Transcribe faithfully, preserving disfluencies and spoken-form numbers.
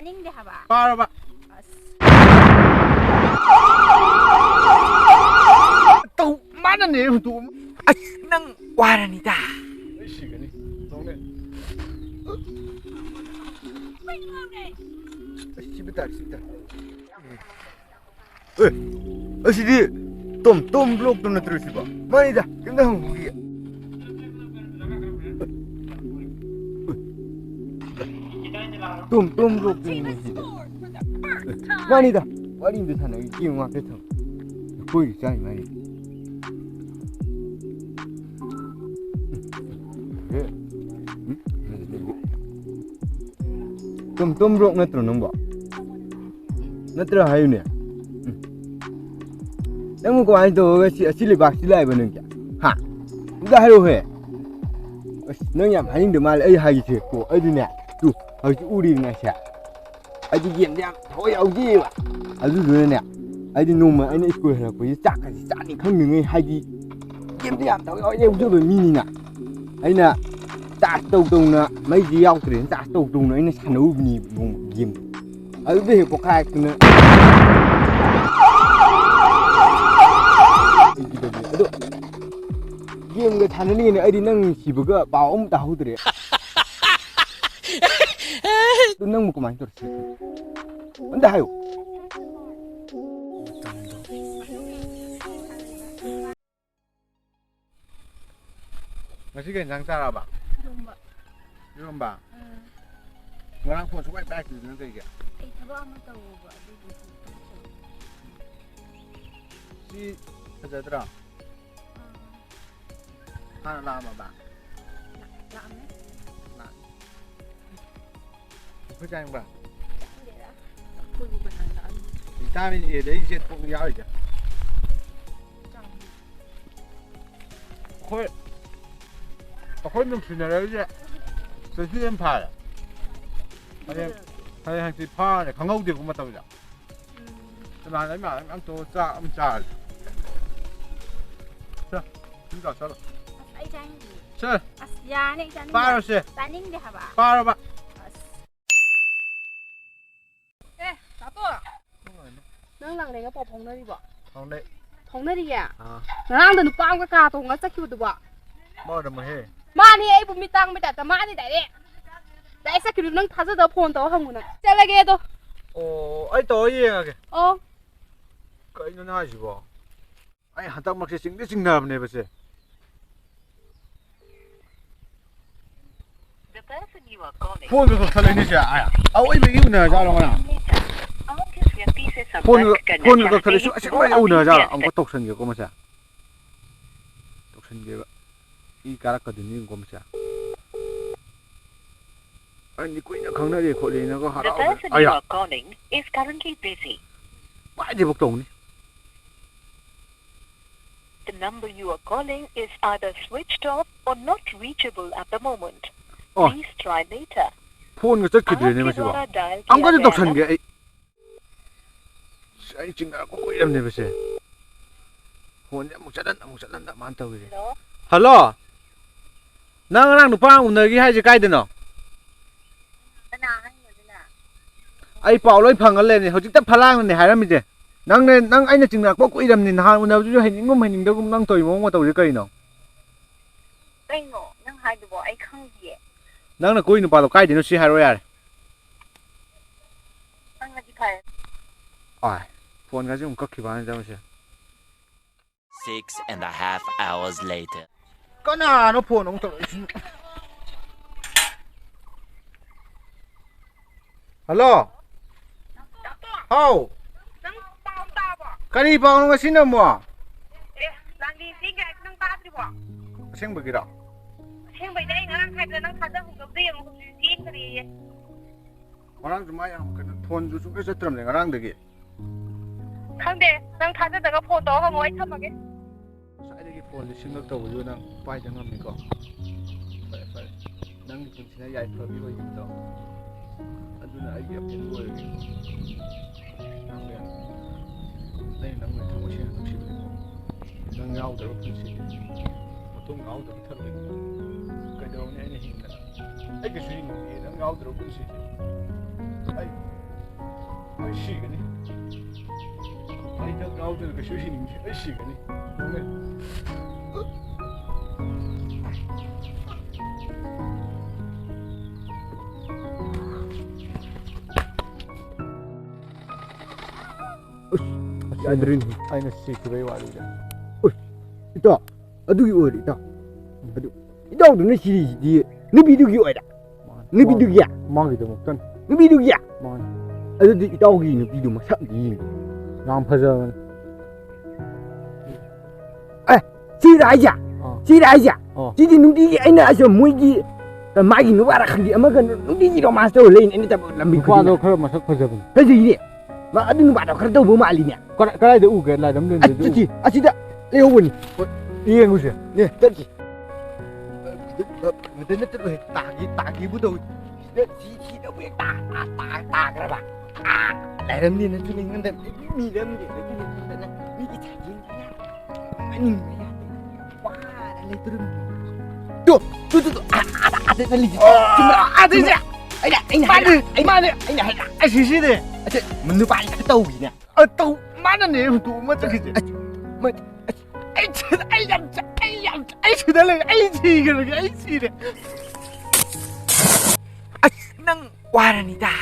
ꯇꯥꯅꯤꯡꯗꯦ ꯍꯥꯏꯕ꯫ ꯄꯥꯔꯕ꯫ ꯑꯁ꯫ ꯇꯧ, ꯃꯥꯅꯅꯦ ꯍꯨꯟꯇꯣꯛ-, ꯑꯁ, ꯅꯪ ꯋꯥꯔꯅꯤꯗ꯫ ꯑꯩ ꯁꯤꯒꯅꯤ꯫ ꯅꯣꯡꯅꯦ꯫ ꯑꯁ, ꯁꯤꯕ ꯇꯥꯔꯦ, ꯁꯤꯕ ꯇꯥꯔꯦ꯫ ꯑꯦ, ꯑꯁꯤꯗꯤ ꯇꯣꯝ ꯇꯣꯝ ꯕ꯭ꯂꯣꯛꯇꯣ ꯅꯠꯇ꯭ꯔꯣ ꯁꯤꯕꯣ? ꯃꯥꯅꯤꯗ, ꯀꯩꯝꯇ ꯍꯪꯕꯤꯒꯦ꯫ ꯇꯣꯝ ꯇꯣꯝ ꯕ꯭ꯂꯣꯛꯇꯨꯅꯤꯅꯦ ꯁꯤꯗꯤ꯫ ꯑꯦ, ꯃꯥꯅꯤꯗ, ꯋꯥꯔꯤ ꯑꯝꯇ ꯁꯥꯟꯅꯒꯦ, ꯒꯦꯝ ꯉꯥꯛꯇ ꯊꯝ-, ꯑꯩꯈꯣꯏꯒꯤ ꯆꯥꯔꯤ ꯃꯥꯅꯤ꯫ ꯑꯦ, ꯎꯝ, ꯇꯣꯝ ꯇꯣꯝ ꯕ꯭ꯂꯣꯛ ꯅꯠꯇ꯭ꯔꯣ ꯅꯪꯕꯣ? ꯅꯠꯇ꯭ꯔꯥ ꯍꯥꯏꯌꯨꯅꯦ꯫ ꯎꯝ꯫ ꯅꯪꯕꯨ ꯀꯃꯥꯏꯅ ꯇꯧꯔꯒ ꯁꯤ, ꯑꯁꯤ ꯂꯩꯕꯥꯛꯁꯤ ꯂꯥꯛꯏꯕ ꯅꯪꯗꯤ? ꯍꯥ? ꯑꯝꯇ ꯍꯥꯏꯔꯛꯎꯍꯦ꯫ ꯑꯁ, ꯅꯪ ꯌꯥꯝ ꯍꯥꯏꯅꯤꯡꯗ ꯃꯥꯜꯂꯦ꯫ ꯑꯩ ꯍꯥꯏꯒꯦꯁꯦ ꯀꯣ, ꯑꯩꯗꯤꯅꯦ, ꯇꯨ, ꯍꯧꯖꯤꯛ ꯎꯔꯤꯗꯅ ꯁꯦ꯫ ꯑꯩꯗꯤ ꯒꯦꯝꯗ ꯌꯥꯝ ꯊꯋꯥꯏ ꯌꯥꯎꯖꯩꯌꯦꯕ꯫ ꯑꯗꯨꯗꯨꯅꯅꯦ, ꯑꯩꯗꯤ ꯅꯣꯡꯃ ꯑꯩꯅ ꯁ꯭ꯀꯨꯜ ꯍꯜꯂꯛꯄꯁꯦ ꯆꯥꯛꯀꯁꯦ ꯆꯥꯅꯤ ꯈꯪꯗ꯭ꯔꯤꯉꯩ, ꯍꯥꯏꯗꯤ ꯒꯦꯝꯗ ꯌꯥꯝ ꯊꯋꯥꯏ ꯌꯥꯎꯖꯕ ꯃꯤꯅꯤꯅ꯫ ꯑꯩꯅ ꯆꯥꯔꯖ ꯇꯧ ꯇꯧꯅ, ꯃꯩꯁꯦ ꯌꯥꯎꯗ꯭ꯔꯦꯅ ꯆꯥꯔꯖ ꯇꯧ ꯇꯧꯅ ꯑꯩꯅ ꯁꯥꯟꯅꯔꯨꯕꯅꯦꯕ ꯅꯣꯡꯃ ꯒꯦꯝ꯫ ꯑꯗꯨꯗ ꯍꯦꯛ ꯄꯣꯛꯈꯥꯏꯔꯛꯇꯅ꯫ ꯑꯗꯣ ꯒꯦꯝꯒ ꯁꯥꯟꯅꯅꯤꯡꯉꯦꯅꯦ, ꯑꯩꯗꯤ ꯅꯪ ꯁꯤꯕꯒ ꯄꯥꯎ ꯑꯃ ꯇꯥꯍꯧꯗ꯭ꯔꯦ꯫ ꯑꯗꯨ ꯅꯪꯕꯨ ꯀꯃꯥꯏꯅ ꯇꯧꯔ ꯁꯤꯕ? ꯑꯝꯇ ꯍꯥꯏꯌꯨ꯫ ꯉꯁꯤ ꯀꯩ ꯏꯟꯖꯥꯡ ꯆꯥꯔꯛꯑꯕ? ꯏꯔꯣꯝꯕ꯫ ꯏꯔꯣꯝꯕ? ꯎꯝ꯫ ꯉꯔꯥꯡ ꯐꯣꯟ ꯁꯨꯡꯄꯥꯏ ꯄꯥꯏꯔꯛꯇ꯭ꯔꯤꯗꯨꯅ ꯀꯩꯒꯤ? ꯑꯩ ꯊꯕꯛ ꯑꯃ ꯇꯧꯔꯨꯕ ꯑꯗꯨꯗꯨꯒꯤ꯫ ꯁꯤ ꯐꯖꯗ꯭ꯔꯣ? ꯑꯥ꯫ ꯍꯥꯟꯅ ꯂꯥꯛꯑꯝꯃꯕ? ꯂꯥꯛ-, ꯂꯥꯛꯑꯝꯃꯦ꯫ ꯂꯥꯛ-, ꯑꯩꯈꯣꯏ ꯆꯥꯅꯤꯡꯕ? ꯈꯪꯗꯦꯗ꯫ ꯑꯩꯈꯣꯏꯕꯨ ꯀꯅꯥꯅ ꯂꯥꯛꯑꯝꯃꯤ? Vitamin Aꯗ ꯑꯩ ꯁꯦꯠ ꯄꯣꯛ ꯌꯥꯎꯔꯤꯁꯦ꯫ ꯆꯥꯎ꯫ ꯑꯩꯈꯣꯏ, ꯑꯩꯈꯣꯏ ꯅꯨꯡꯁꯤꯅꯔꯛꯏꯁꯦ ꯆꯍꯤ ꯑꯃ ꯐꯥꯔꯦ꯫ ꯍꯌꯦꯡ, ꯍꯌꯦꯡ ꯍꯪꯆꯤꯠ ꯐꯥꯔꯦ, ꯈꯪꯍꯧꯗꯦꯀꯣ ꯃꯇꯝꯁꯦ꯫ ꯎꯝ꯫ ꯏꯃꯥꯟꯅꯕ, ꯏꯃꯥꯟꯅꯕ ꯃꯌꯥꯝ ꯇꯧꯔꯒ ꯆꯥꯛ ꯑꯃ ꯆꯥꯔꯁꯦ꯫ ꯁꯦ, ꯁꯨꯝ ꯆꯥꯁꯜꯂꯣ꯫ ꯑꯁ, ꯑꯩ ꯆꯥꯅꯤꯡꯗꯤꯌꯦ꯫ ꯁꯦ꯫ ꯑꯁ, ꯌꯥꯔꯅꯤ, ꯑꯩ ꯆꯥꯅꯤꯡꯗꯦ꯫ ꯄꯥꯔꯣꯁꯦ꯫ ꯆꯥꯅꯤꯡꯗꯦ ꯍꯥꯏꯕ꯫ ꯄꯥꯔꯣꯕ꯫ ꯑꯁ꯫ ꯀꯥꯡꯂꯦꯟꯒ ꯄꯥꯎ ꯐꯥꯎꯅꯔꯤꯕꯣ? ꯐꯥꯎꯅꯩ꯫ ꯐꯥꯎꯅꯔꯤꯌꯦ? ꯑꯥ꯫ ꯉꯔꯥꯡꯗ ꯅꯨꯄꯥ ꯑꯃꯒ ꯀꯥ ꯇꯣꯡꯉ ꯆꯠꯈꯤꯕꯗꯨꯕꯣ? ꯃꯥ ꯑꯣꯏꯔꯝꯃꯣꯏꯍꯦ꯫ ꯃꯥꯅꯤ, ꯑꯩꯕꯨ ꯃꯤꯠ ꯇꯥꯡꯕꯩ ꯇꯥꯏꯞꯇ ꯃꯥꯅꯤ ꯗꯥꯏꯔꯦꯛ꯫ ꯗꯥꯏꯔꯦꯛ ꯆꯠꯈꯤꯕꯗꯨ ꯅꯪ ꯊꯥꯖꯗꯕ ꯐꯣꯟ ꯇꯧꯔ ꯍꯪꯉꯨ ꯅꯪ꯫ ꯆꯠꯂꯒꯦ ꯑꯗꯣ꯫ ꯑꯣ, ꯑꯩ ꯇꯧꯔ ꯌꯦꯡꯉꯒꯦ꯫ ꯑꯣ꯫ ꯀꯩꯅꯣ ꯅꯪ ꯍꯥꯏꯁꯤꯕꯣ? ꯑꯩ ꯍꯟꯗꯛꯃꯛꯁꯦ ꯆꯤꯡꯗꯤ ꯆꯤꯡꯅꯔꯕꯅꯦꯕ ꯁꯦ꯫ The person you are calling ꯐꯣꯟꯒ ꯀꯛꯊꯠꯂꯛꯏꯅꯦ ꯁꯦ꯫ ꯑꯥ, ꯑꯋꯣꯏꯕꯒꯤ ꯎꯅꯔꯖꯥꯠꯂꯣ ꯉꯔꯥꯡ? ꯂꯩꯇ꯭ꯔꯦ꯫ ꯑꯃꯨꯛ ꯍꯧꯖꯤꯛ ꯄꯤꯁꯦ ꯐꯣꯟꯒ, ꯁꯝꯄꯔꯛ ꯀꯔꯅ ꯐꯣꯟꯒ ꯆꯥꯍꯇꯦ ꯀꯛꯊꯠꯂꯛꯏꯁꯦ꯫ ꯍꯦ, ꯑꯁꯦꯡꯕ ꯇꯣ ꯑꯩ ꯑꯕꯤ ꯎꯅꯔꯖꯥꯠꯂꯣ? ꯀꯌꯥ ꯑꯃꯨꯛꯀ ꯇꯧꯁꯟꯒꯦꯀꯣ ꯃꯁꯦ꯫ ꯇꯧꯁꯟꯒꯦꯕ꯫ ꯏ ꯀꯥꯔꯛꯀꯗꯣꯏꯅꯤ ꯌꯦꯡꯉꯨꯀꯣ ꯃꯁꯦ꯫ ꯑꯩꯗꯤ ꯀꯨꯏꯅ ꯈꯪꯅꯔꯦ ꯈꯣꯠꯂꯦꯅꯒ The ꯍꯔꯥꯎꯗꯅ꯫ Person you ꯑꯌꯥ꯫ Are calling is currently busy. ꯄꯥꯏꯗ꯭ꯔꯤꯕꯧ ꯇꯧꯅꯤ꯫ The number you are calling is either switched off or not reachable at the moment. ꯑꯣ꯫ Please try later. ꯐꯣꯟꯒ ꯆꯠꯈꯤꯗ꯭ꯔꯦꯅꯦ आपके ꯃꯁꯤꯕꯣ꯫ द्वारा dial ꯑꯃꯨꯛꯀꯁꯨ किया गया ꯇꯧꯁꯟꯒꯦ ꯑꯩ꯫ ꯑꯁ, ꯑꯩ ꯆꯤꯡꯅꯔꯛꯄ ꯀꯨꯏꯔꯕꯅꯦꯕ ꯁꯦ꯫ ꯐꯣꯟꯁꯦ ꯑꯃꯨꯛ ꯆꯠꯍꯟ, ꯑꯃꯨꯛ ꯆꯠꯍꯟꯗ ꯃꯥꯅ ꯇꯧꯔꯤꯁꯦ꯫ ꯍꯜꯂꯣ? ꯍꯜꯂꯣ? ꯅꯪ ꯉꯔꯥꯡ ꯅꯨꯄꯥ ꯑꯃ ꯎꯅꯈꯤ ꯍꯥꯏꯁꯦ ꯀꯥꯏꯗꯅꯣ? ꯀꯅꯥ ꯍꯥꯏꯅꯣ ꯑꯗꯨꯅ? ꯑꯩ ꯄꯥꯎ ꯂꯣꯏ ꯐꯪꯉ ꯂꯩꯔꯦ꯫ ꯍꯧꯖꯤꯛꯇ ꯐꯂꯥꯡꯅꯅꯦ ꯍꯥꯏꯔꯝꯃꯤꯁꯦ꯫ ꯅꯪꯅꯦ, ꯅꯪ ꯑꯩꯅ ꯆꯤꯡꯅꯔꯛꯄ ꯀꯨꯏꯔꯕꯅꯤ꯫ ꯅꯍꯥꯟ ꯎꯅꯕꯗꯨꯁꯨ ꯍꯩꯅꯤꯡꯒꯨꯝ ꯍꯩꯅꯤꯡꯗꯒꯨꯝ ꯅꯪ ꯇꯧꯔꯤ ꯃꯑꯣꯡ ꯃꯇꯧꯁꯦ ꯀꯔꯤꯅꯣ? ꯀꯩꯅꯣ ꯅꯪ ꯍꯥꯏꯗꯨꯕꯣ? ꯑꯩ ꯈꯪꯗꯤꯌꯦ꯫ ꯅꯪꯅ ꯀꯣꯏ ꯅꯨꯄꯥꯗꯣ ꯀꯥꯏꯗꯩꯅꯣ ꯁꯤ ꯍꯥꯏꯔꯛꯑꯣ ꯌꯥꯔꯦ꯫ ꯈꯪꯉꯗꯤ ꯐꯔꯦ꯫ ꯑꯥꯏ, ꯐꯣꯟꯒꯁꯦ ꯑꯃꯨꯛ ꯀꯛꯈꯤꯕ ꯋꯥꯅꯤꯗ ꯃꯁꯦ꯫ Six and a half hours later. ꯀꯅꯥꯅꯣ ꯐꯣꯟ ꯑꯃꯨꯛ ꯇꯧꯔꯛꯏꯁꯤꯅ? ꯍꯜꯂꯣ? ꯍꯥꯎ? ꯅꯪ ꯄꯥꯎ ꯇꯥꯕꯣ? ꯀꯔꯤ ꯄꯥꯎꯅꯣ ꯉꯁꯤꯅ ꯑꯃꯨꯛ? ꯑꯦ, ꯂꯥꯡꯂꯦꯟ ꯆꯦꯟꯒ꯭ꯔꯦ ꯍꯥꯏꯗꯣ ꯅꯪ ꯇꯥꯗ꯭ꯔꯤꯕꯣ? ꯑꯁꯦꯡꯕꯒꯤꯔꯣ? ꯑꯁꯦꯡꯕꯩꯅꯦ, ꯑꯩ ꯉꯔꯥꯡ ꯍꯥꯏꯕꯗ ꯅꯪ ꯊꯥꯖꯍꯧꯗꯕꯗꯨ ꯌꯦꯡꯉꯣ, ꯍꯧꯖꯤꯛ ꯆꯦꯟꯈ꯭ꯔꯦꯌꯦ꯫ ꯉꯔꯥꯡꯁꯨ ꯃꯥ ꯌꯥꯝ ꯀꯩꯅꯣ, ꯐꯣꯟꯁꯨ ꯁꯨꯡꯆꯠ ꯆꯠꯇ꯭ꯔꯕꯅꯦ ꯉꯔꯥꯡꯗꯒꯤ꯫ ꯈꯪꯗꯦ, ꯅꯪ ꯊꯥꯖꯗ꯭ꯔꯒ ꯐꯣꯟ ꯇꯧꯔ ꯍꯪꯉꯣ, ꯑꯩ ꯊꯝꯃꯒꯦ꯫ ꯉꯁꯥꯏꯗꯒꯤ ꯐꯣꯟꯁꯦ ꯁꯤꯡꯂꯛꯇꯧꯕꯁꯨ ꯅꯪ ꯄꯥꯏꯗ ꯉꯝꯃꯤꯀꯣ꯫ ꯐꯔꯦ, ꯐꯔꯦ꯫ ꯅꯪꯒꯤ ꯄꯨꯟꯁꯤꯅ ꯌꯥꯏꯐꯕꯤ ꯑꯣꯏꯈꯤꯕꯗꯣ, ꯑꯗꯨꯅ ꯑꯩꯒꯤ ꯑꯄꯦꯟꯕ ꯑꯣꯏꯔꯒꯦꯀꯣ꯫ ꯅꯪꯅꯦ, ꯑꯩꯅ ꯅꯪꯕꯨ ꯊꯃꯣꯏ ꯁꯦꯡꯅ ꯅꯨꯡꯁꯤꯕꯅꯤꯀꯣ꯫ ꯅꯪ ꯌꯥꯎꯗ꯭ꯔꯕ ꯄꯨꯟꯁꯤꯁꯦ ꯃꯇꯣꯡ ꯌꯥꯎꯗꯕ ꯊꯜꯂꯦ꯫ ꯀꯩꯗꯧꯔꯨꯅꯤ ꯑꯩꯅ ꯍꯤꯡꯗꯅ? ꯑꯩ ꯀꯩꯁꯨ ꯍꯤꯡꯅꯤꯡꯗꯦ ꯅꯪ ꯌꯥꯎꯗ꯭ꯔꯕ ꯄꯨꯟꯁꯤꯁꯦ꯫ ꯑꯩ, ꯑꯩ ꯁꯤꯒꯅꯤ꯫ ꯌꯥꯎꯗꯅ ꯀꯩꯁꯨ ꯍꯤꯡ-, ꯑꯩ ꯁꯤꯒꯅꯤ꯫ ꯑꯁ, ꯌꯥꯗ꯭ꯔꯦꯅꯦ꯫ ꯑꯩꯅ ꯁꯤꯈꯤꯕꯩ ꯋꯥꯔꯤꯗ꯫ ꯎꯁ, ꯏꯇꯥꯎ, ꯑꯗꯨꯒꯤ ꯑꯣꯏꯔꯦ, ꯏꯇꯥꯎ꯫ ꯑꯗꯨ, ꯏꯇꯥꯎꯗꯨꯅ ꯁꯤꯔꯤꯁꯤꯗꯤ ꯅꯨꯄꯤꯗꯨꯒꯤ ꯑꯣꯏꯔꯦ꯫ ꯃꯥꯅꯤ꯫ ꯅꯨꯄꯤꯗꯨꯒꯤ? ꯃꯥꯒꯤꯗꯃꯛꯇꯅꯤ꯫ ꯅꯨꯄꯤꯗꯨꯒꯤ? ꯃꯥꯅꯤ꯫ ꯑꯗꯨꯗꯤ ꯏꯇꯥꯎꯒꯤ ꯅꯨꯄꯤꯗꯨ ꯃꯁꯛ ꯑꯝꯇ ꯌꯦꯡꯒꯦ꯫ ꯌꯥꯝ ꯐꯖꯕꯅꯤ꯫ ꯑꯦ, ꯁꯤꯔ ꯍꯥꯏꯁꯦ? ꯑꯥ꯫ ꯁꯤꯔ ꯍꯥꯏꯁꯦ? ꯑꯥ꯫ ꯁꯤꯗꯤ ꯅꯨꯡꯇꯤꯒꯤ ꯑꯩꯅ ꯑꯁ ꯃꯣꯏꯒꯤ, ꯃꯥꯒꯤ ꯅꯨꯄꯥꯔ ꯈꯪꯗꯦ, ꯑꯃꯒ ꯅꯨꯡꯇꯤꯒꯤ romance ꯇꯧꯔ ꯂꯩꯅꯦ ꯑꯩꯅ ꯇꯧꯕ ꯂꯝꯕꯤ ꯅꯨꯄꯥꯗꯣ ꯈꯨꯗꯤꯡꯗ꯫ ꯈꯔ ꯃꯁꯛ ꯐꯖꯕꯅꯤ꯫ ꯐꯖꯩꯅꯦ꯫ ꯃꯥ ꯑꯗꯨ ꯅꯨꯄꯥꯗꯣ ꯈꯔ ꯇꯧꯕ ꯃꯥꯜꯂꯤꯅꯦ꯫ ꯀꯗꯥꯏ-, ꯀꯗꯥꯏꯗ ꯎꯒꯦ? ꯂꯥꯏꯔꯝꯗꯝꯗꯗꯤ ꯎ-, ꯑꯁꯤꯗ ꯂꯩꯍꯧꯕꯅꯤ꯫ ꯍꯣꯏ, ꯌꯦꯡꯉꯨꯁꯦ꯫ ꯅꯦ, ꯆꯠꯁꯤ꯫ ꯃꯗꯨ ꯅꯠꯇ꯭ꯔꯣ ꯍꯦ? ꯇꯥꯒꯦ, ꯇꯥꯒꯦꯕꯨ ꯇꯧꯏ꯫ ꯁꯤꯗ, ꯁꯤ, ꯁꯤꯗꯕꯨ ꯍꯦꯛ ꯇꯥ-, ꯇꯥ-, ꯇꯥ-, ꯇꯥꯈ꯭ꯔꯕ? ꯑꯥ, ꯂꯥꯏꯔꯝꯗꯦꯅ ꯁꯨꯝ ꯌꯦꯡꯉꯝꯗ-, ꯃꯤ ꯂꯩꯔꯝꯗꯦ, ꯑꯗꯒꯤ ꯂꯩꯔꯝꯗꯅ ꯃꯤꯒꯤ ꯁꯥꯏꯀꯜ ꯃꯅꯤꯡꯗ ꯌꯥꯗꯦ꯫ ꯋꯥꯔ ꯂꯩꯇꯣꯔꯤꯕꯅꯤ꯫ ꯇꯨ, ꯇꯨ, ꯇꯨ, ꯇꯨ, ꯑꯥ, ꯑꯥꯗ, ꯑꯥꯗ ꯂꯩꯁꯤ꯫ ꯑꯣ, ꯆꯨꯝꯕ꯭ꯔꯥ? ꯑꯥꯗꯩꯁꯦ꯫ ꯑꯩꯅ, ꯑꯩꯅ ꯃꯥꯅꯦ, ꯍꯥꯏꯗ꯭ꯔꯥ? ꯑꯩꯅ, ꯃꯥꯅꯦ꯫ ꯑꯩꯅ ꯍꯥꯏꯗ꯭ꯔꯥ? ꯑꯁꯤꯁꯤꯅꯦ꯫ ꯑꯁꯦ, ꯅꯨꯄꯥ ꯑꯅꯤ ꯈꯛꯇ ꯇꯧꯕꯤꯅꯦ꯫ ꯑ, ꯇꯧ-, ꯃꯥꯅꯅꯦ ꯍꯨꯟꯗꯣꯛꯑꯝꯃ ꯆꯠꯈꯤꯁꯦ꯫ ꯑꯁ, ꯃ-, ꯑꯁ, ꯑꯩ ꯁꯤꯗ, ꯑꯩ ꯌꯥꯝ ꯆ-, ꯑꯩ ꯌꯥꯝ ꯆ-, ꯑꯩ ꯁꯤꯗ ꯂꯩ, ꯑꯩ ꯁꯤꯈ꯭ꯔꯒꯦ, ꯑꯩ ꯁꯤꯔꯦ꯫ ꯑꯁ, ꯅꯪ ꯋꯥꯔꯅꯤꯗ꯫